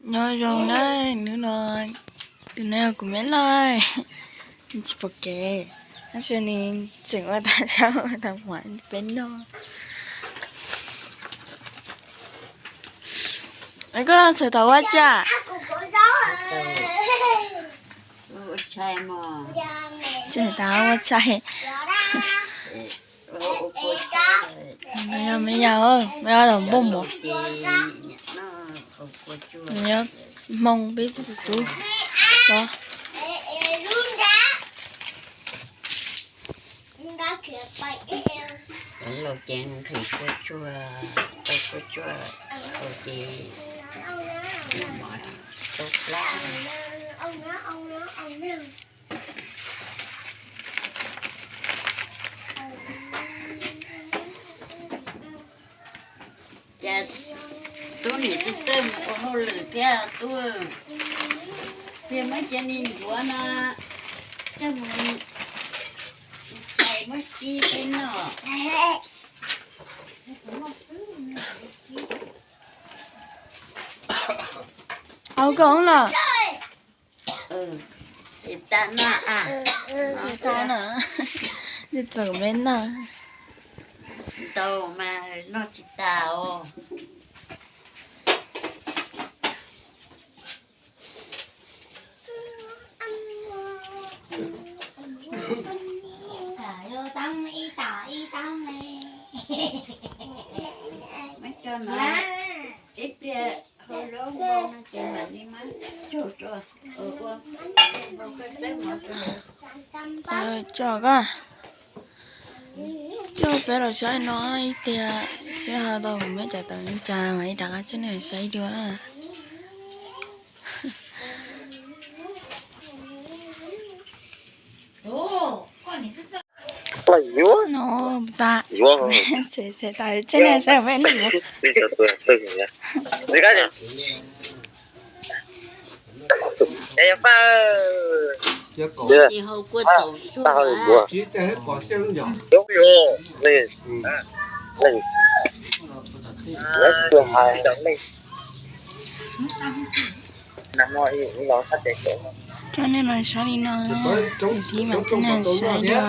Nyob zoo na, hnub no tus no yog kuv me loj, tsis pom kev, tab sis nws tseem ua tau sab ua tau muam peb noj. Koj txhais tos ua tsi? Txhais tos ua tshais. Me yau, me yau, me yau los npauj mov. Nyob hmoo peb tus tub los. Cov laus ces nqhis kua tsuag, tau kua tsuag ces mov tau plab. Cas tub nim txawj txawj mus ua hauj lwm thiab tub, thiaj muab cov niag ncuav no coj mus tais muab kib peb noj. Au koj los. Tsis tas no, tsis tas no, tsis txaus me noj. Ntau mas noj tsis tas os. Tso koj, coj peb los saib no ib pliag, saib ho tau kuv muab cov tawv cas mas ib rov qab coj nej saib dua. No, tas, tseem tas coj nej saib peb noj. Coj nej los saib li no, ib pliag mas coj nej saib dua.